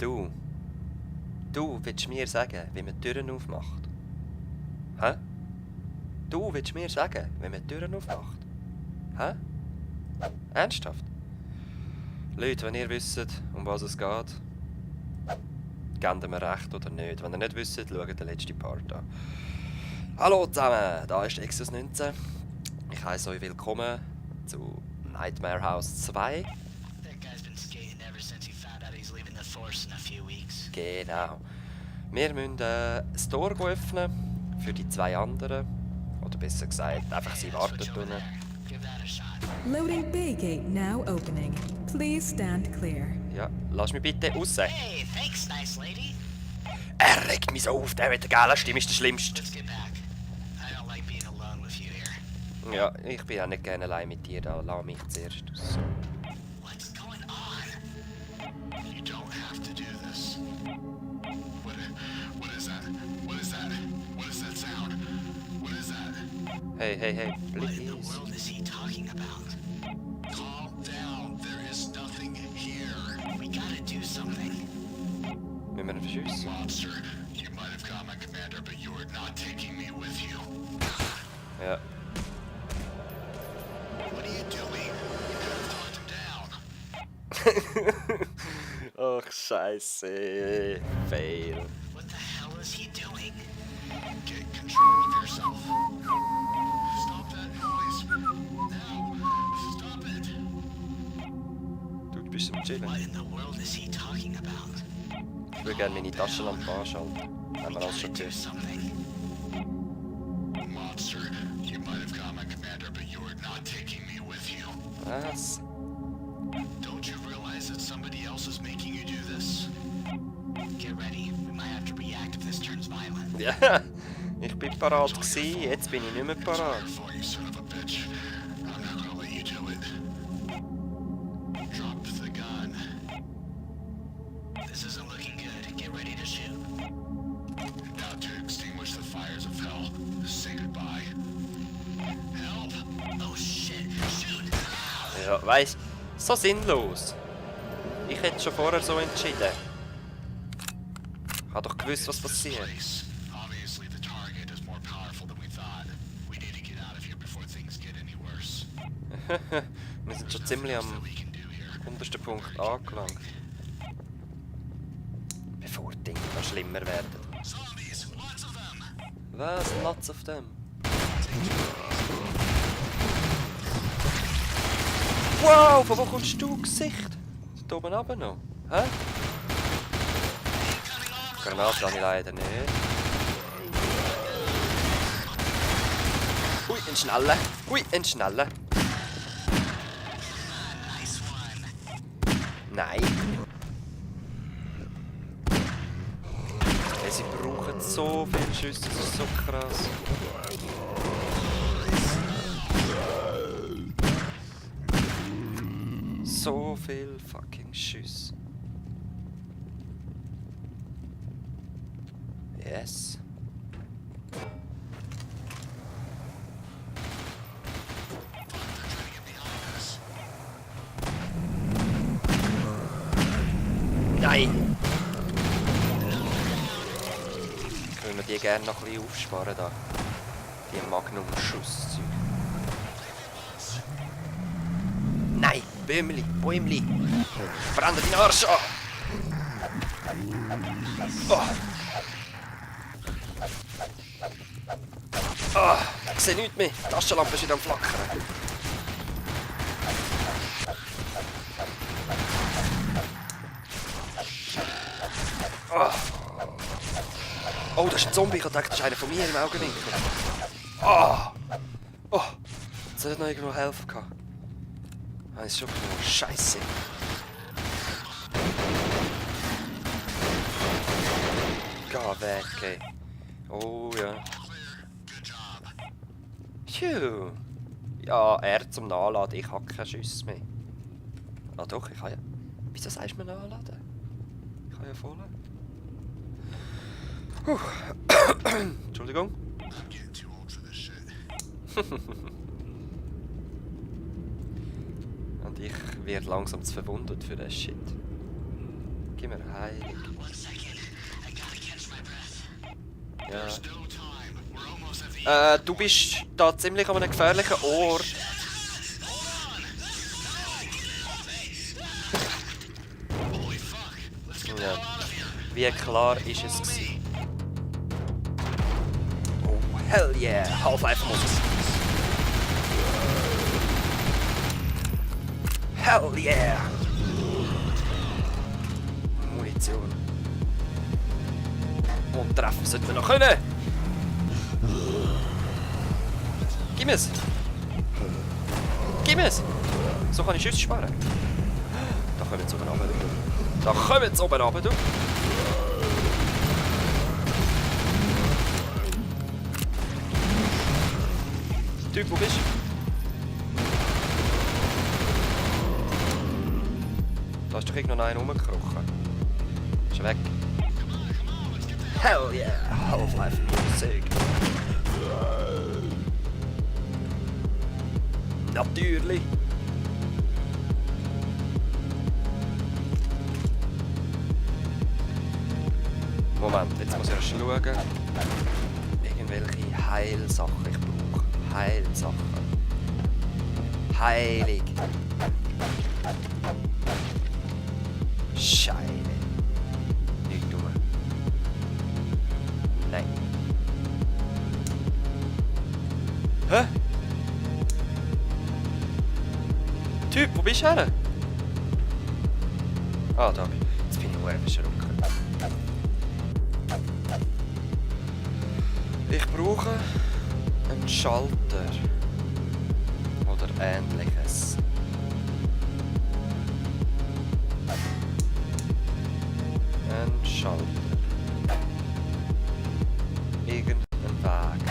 Du. Du willst mir sagen, wie man die Türen aufmacht? Hä? Du willst mir sagen, wie man die Türen aufmacht? Hä? Ernsthaft? Leute, wenn ihr wisst, um was es geht, gebt mir recht oder nicht. Wenn ihr nicht wisst, schaut den letzten Part an. Hallo zusammen, da ist Exodus 19. Ich heiße euch willkommen zu Nightmare House 2. Genau. Wir müssen das Tor öffnen für die zwei anderen. Oder besser gesagt, einfach sie warten tun. Loading bay gate now opening. Please stand clear. Ja, lass mich bitte raus. Hey, thanks, nice lady. Er regt mich so auf, der mit der gelben Stimme ist der Schlimmste. Let's get back. I don't like being alone with you here. Ja, ich bin auch nicht gerne allein mit dir, da lass mich zuerst aus. What's going on? You don't have to do this. What is that? What is that? What is that sound? What is that? Hey, hey, hey, What in the please. world is he talking about? Calm down. There is nothing here. We gotta do something. Müssen wir ihn verschiessen? Monster, you might have got my commander, but you are not taking me with you. Ja. What are you doing? You could have talked him down. Ach, scheiße. Fail. What the hell is he doing? Get control of yourself. Stop that noise. Now. Stop it. Du bist am Chillen. What in the world is he talking about? Ich würde gerne meine Taschenlampe anschalten. Haben wir alles schon Do gehört? something. Monster, you might have got my commander, but you are not taking me with you. Was? Don't you realize that somebody else is making you do this? Get ready. We might have to react if this turns violent. Ja, ich bin parat gewesen, jetzt bin ich nicht mehr parat. Careful, you son of a bitch. I'm not gonna let you do it. Drop the gun. This isn't looking good. Get ready to shoot. Now to extinguish the fires of hell. Say goodbye. Help! Oh shit! Shoot! Ja, weißt so sinnlos. Ich hätte schon vorher so entschieden. Ich habe doch gewusst, was passiert. Place. Obviously, the target is more powerful than we thought. We need to get out of here before things get any worse. Wir sind schon ziemlich am We can do here. untersten Punkt angelangt. Bevor die Dinge noch schlimmer werden. Zombies! Lots of them! Was? Lots of them. Wow, von wo kommst du, Gesicht? Da oben runter noch. Hä? Granate habe ich leider nicht. Ui, ein schneller. Ui, ein schneller. Nice one. Nein. Hey, sie brauchen so viele Schüsse, das ist so krass. So viel fucking Schüsse. Yes. Nein! Können wir die gerne noch ein bisschen aufsparen da? Die Magnum-Schusszeug. Nein! Bäumli! Bäumli! Brenn dir deinen Arsch an! Oh. Oh, ich sehe nichts mehr. Die Taschenlampe ist wieder am Flackern. Oh. Oh, das ist ein Zombie. Ich dachte, das ist einer von mir im Augenwinkel. Oh. Oh. Jetzt hätte noch irgendwo helfen können. Ah, ist schon genommen. Scheiße. Geh weg, ey. Oh ja. Phew. Ja, er zum Nachladen. Ich habe keine Schüsse mehr. Ah doch, ich habe ja... Wieso sagst du mir nachladen? Ich habe ja voll. Entschuldigung. I'm getting too old for this shit. Und ich werde langsam zu verwundet für das Shit. Gib mir heilig. Ja. Du bist da ziemlich an einem gefährlichen Ort. Ja. Wie klar ist es gewesen? Oh, hell yeah! Half-Life-Modus. Hell yeah! Munition. Und treffen sollten wir noch können! Gib mir's! Gib mir's! So kann ich Schüsse sparen. Da kommen sie oben runter, du. Da kommen sie oben runter, du. Typ, wo bist du? Da ist doch irgendwo noch einer rumgekrochen. Ist er weg? Hell yeah! Half-Life Musik. Natürlich! Moment, jetzt muss ich erst schauen. Irgendwelche Heilsachen. Ich brauche Heilsachen. Heilig. Scheine. Nicht dumm. Nein. Hä? Typ, wo bist du her? Ah, da. Jetzt bin ich verschrunken. Ich brauche einen Schalter oder ähnliches. Ein Schalter. Irgendein Weg.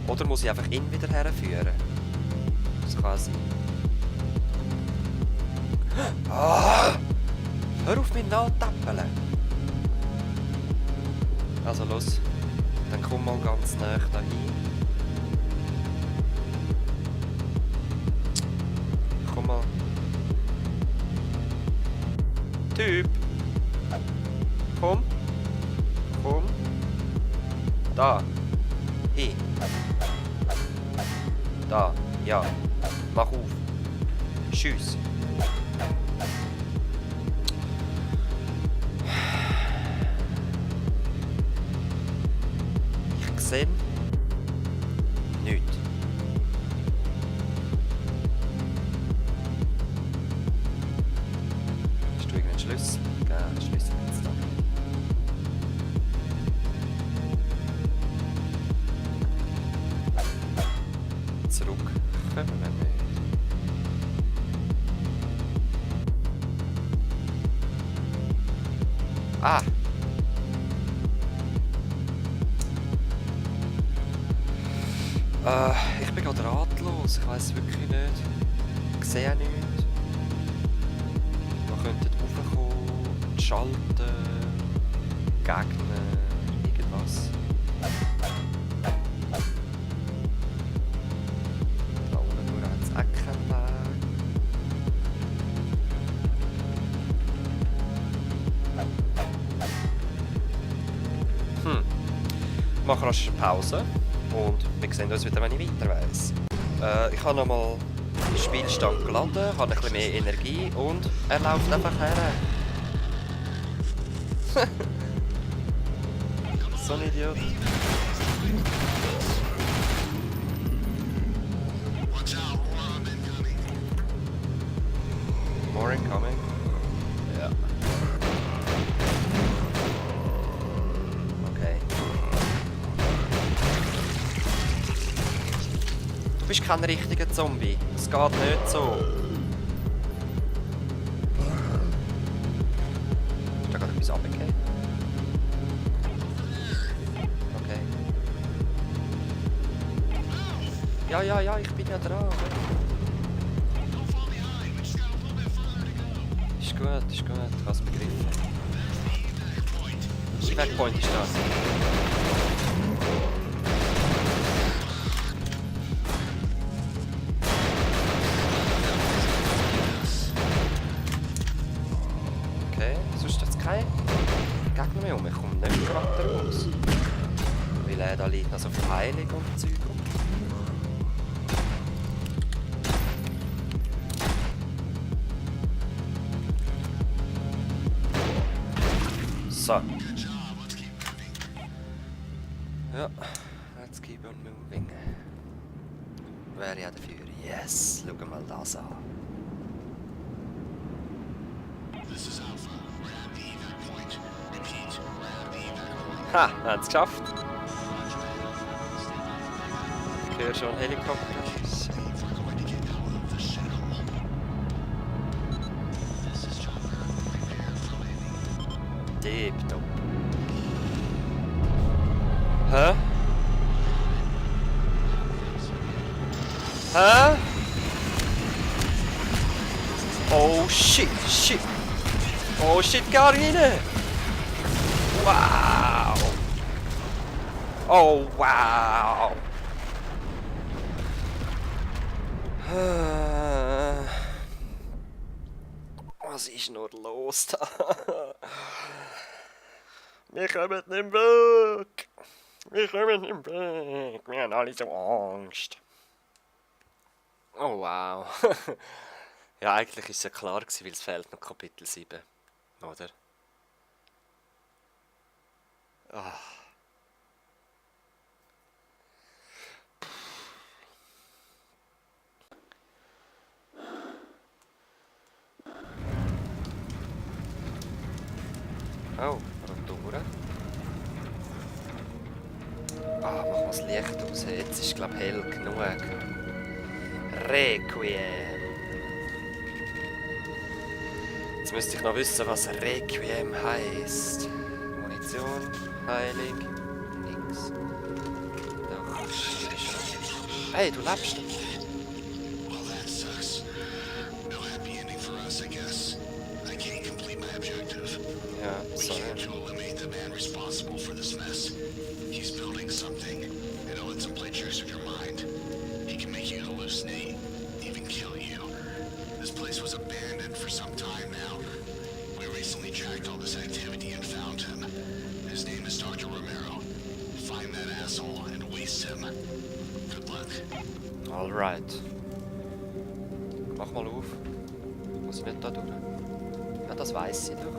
Oder muss ich einfach ihn wieder herführen? Das kann sein. Ah! Hör auf mich nachtappeln! Also los, dann komm mal ganz nah dahin. Komm mal. Typ! Komm! Komm! Da! Hey! Da! Ja! Mach auf! Tschüss! Sinn? Nicht. Hast du irgendeinen Schlüssel? Ja, Schlüssel jetzt da. Zurück können wir nicht. Ah! Ich bin gerade ratlos, ich weiss wirklich nicht. Ich sehe nichts. Wir könnten raufkommen, schalten, Gegner, irgendwas. Da unten durch hat es auch keinen Weg. Ich mache rasch eine Pause. Und wir sehen uns wieder, wenn ich weiter weiss. Ich habe nochmal den Spielstand geladen, habe ein bisschen mehr Energie und er läuft einfach her. So ein Idiot. More incoming. Ja. Du bist kein richtiger Zombie. Das geht nicht so. Ist da gerade etwas runtergefallen? Okay. Ja, ich bin ja dran. Ist gut, ich habe es begriffen. Der Backpoint ist da. Okay, sonst ist kein Gegner mehr um. Ich komme nicht gerade raus. Weil da liegt noch so viel Heilung und Zeug rum. So. Ja, let's keep on moving. Wäre ja dafür. Yes, schau mal das an. Ha, wir haben es geschafft. Ich höre schon einen Helikopter. Tipptopp. Hä? Hä? Oh shit, shit. Oh shit, gar nicht. Wow. Oh wow. Was ist nur los da? Wir kommen nicht weg. Wir kommen nicht weg. Wir haben alle so Angst. Oh wow. Ja, eigentlich war es ja klar, weil es fehlt noch Kapitel 7. Oder? Ah. Oh, Rotoren. Ah, mach mal das Licht aus. Jetzt ist, glaube ich, hell genug. Requiem. Jetzt müsste ich noch wissen, was Requiem heisst. Munition, Heilung, nix. Doch, hier ist schon. Hey, du lebst. Well, that sucks. No happy ending for us, I guess. I can't complete my objective. Ja, We sorry. came to eliminate the man responsible for this mess. He's building something, and it'll let him play tricks with your mind. He can make you hallucinate, even kill you. This place was abandoned for some time now. We recently tracked all this activity and found him. His name is Dr. Romero. Find that asshole and waste him. Good luck. Alright. Mach mal auf. Muss ich nicht da durch? Ja, das weiss ich doch.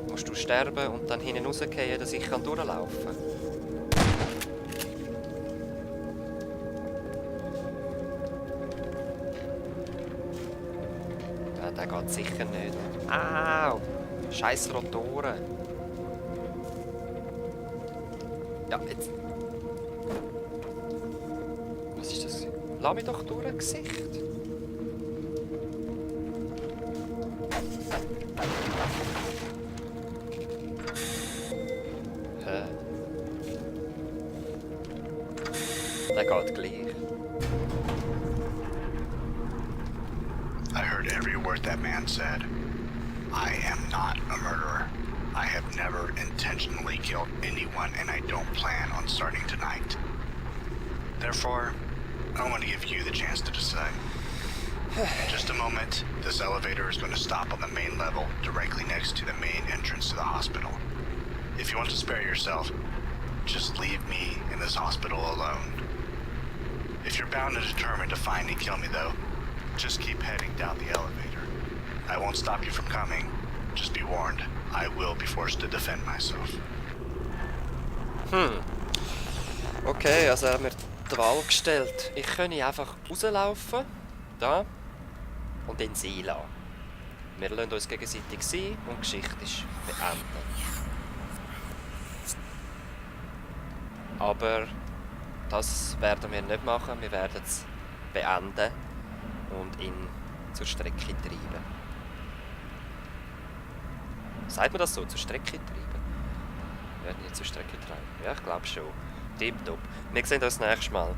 Musst du sterben und dann hinten rausgehen, dass ich durchlaufen kann? Ja, der geht sicher nicht. Au! Scheiß Rotoren. Ja, jetzt. Was ist das? Lass mich doch durch ein Gesicht. Hä? Der geht gleich. I heard every word that man said. I am not a murderer. I have never intentionally killed anyone, and I don't plan on starting tonight. Therefore, I want to give you the chance to decide. In just a moment, this elevator is going to stop on the main level, directly next to the main entrance to the hospital. If you want to spare yourself, just leave me in this hospital alone. If you're bound and determined to find and kill me, though, just keep heading down the elevator. I won't stop you from coming. Just be warned, I will be forced to defend myself. Okay, also er hat mir die Wahl gestellt. Ich könnte einfach rauslaufen, da, und ihn sein lassen. Wir lassen uns gegenseitig sein und die Geschichte ist beendet. Aber das werden wir nicht machen, wir werden es beenden und ihn zur Strecke treiben. Sagt man das so, zur Strecke treiben? Wir werden ihn zur Strecke treiben. Ja, ich glaube schon. Tipptopp. Wir sehen uns nächstes Mal.